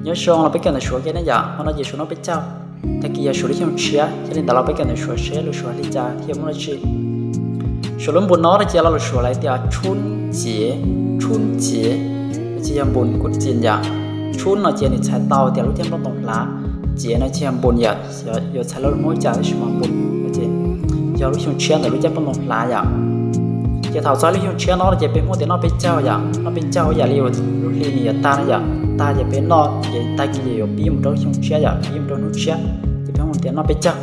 Nyob zoo los peb kawm ntawv Suav ke ne yom, hmo no ces Suav noj peb caug, tag kis yog Suav lub xyoo tshiab, yog li ntawd los peb kawm ntawv Suav seb lus Suav li cas thiab muaj dab tsi. Suav lub npus no ces los lus Suav lawv tias tshub civ, tshub civ, ces yog npus kuv txi yom. Tshub no ces nws txhais tau tias lub caij nplooj ntoo hlav, civ no ces yog npus yom, yuav txhais lub Hmoob cas tab sis mas npus ces yog lub xyoo tshiab ntawm lub caij nplooj ntoo hlav yom. Ces thaum txog lub xyoo tshiab no ces peb Hmoob tias noj peb caug yom, noj peb caug yam li lub hli nws yuav tag na yom, tag ces peb noj ces tag kis ces yuav pib mus rau lub xyoo tshiab yom, pib mus rau hnub tshiab, ces peb Hmoob tias noj peb caug.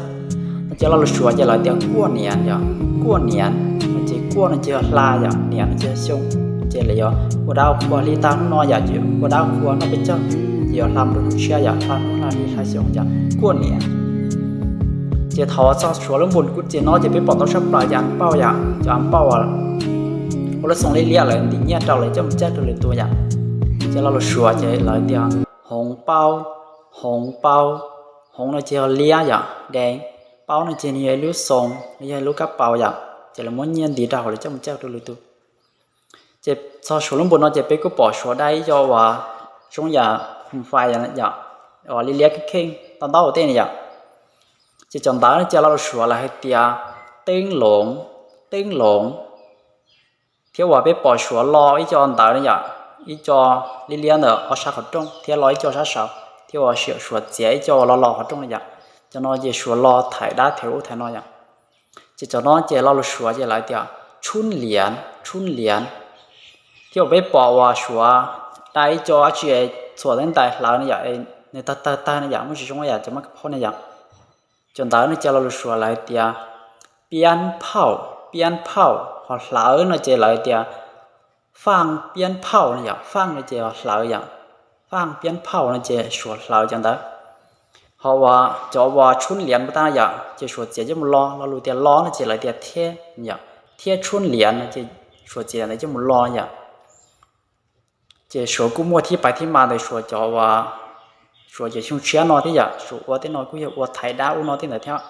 No ces los lus Suav ces lawv tias kuaj niam yom, kuaj niam, no ces kuaj no ces yog hla yom, niam no ces yog xyoo, ces lawv yuav ua dab ua qhua hli tag hnub no yom, ces ua dab ua qhua noj peb caug, ces yuav hla mus rau hnub tshiab yom, hla hnub hla hli hla xyoo yom, kuaj niam. Ces thaum txog Suav lub npus kuv txi no ces peb pom tau tshaj plaws cov a pauj yom, cov a pauj ua lub xoo liab liab lawv ntim nyiaj rau lawv coj mus caij rau lwm tus yom. Ces los lus Suav ces lawv tias hoov pauj, hoov pauj, hoov no ces yog liab yom, deev, pauj no ces nws yog ib lub xoo, nws yog ib lub kab paus yom, ces lawv muab nyiaj ntim rau hauv lawv coj mus caij rau lwm tus. Ces txog Suav lub npus no ces peb kuj pom Suav dai ib co uas zoo yam hum fais yom, uas liab liab kheej kheej tau ntaub ua tej ne yom. Ces cov ntawv no ces los lus Suav lawv hais tias teeb loov, teeb loov, thiab uas peb pom Suav lo ib co ntawv ne yom, ib co liab liab ntawm ob sab qhov rooj thiab lo ib co sab saud, thiab uas Suav txiav ib co uas lo lo qhov rooj ne yom. Cov no ces Suav lo thaiv dab thaiv ub thaiv no yom. Ces cov no ces los lus Suav ces lawv tias tshub liav, tshub liav, thiab uas peb pom uas Suav dai ib co dab tsi txhuam teeb ntais hlawv ne yom, nws tawg tawg tawg ne yom, muaj tsis zoo yam cov mab kab phaub ne yom. Cov ntawv no ces los lus Suav lawv tias piab phauj, piab phauj, ho hlawv no ces lawv tias faaj piab phauj no yom, faaj no ces hlawv yom, faaj piab phauj no ces Suav hlawv cov ntawd. Ho uas cov uas tshub liav mus tag yom, ces Suav txiav coj mus lo, lo lus tias lo no ces lawv tias thiab yom, thiab tshub liav no ces Suav txiav ntawd coj mus lo yom. Ces Suav kuj muaj thib pais thib mas ntawm Suav cov uas, Suav cov xyoo tshiab no thiab yom, Suav ua tej no kuj yog ua thaiv dab ub no tej ntawd thiab.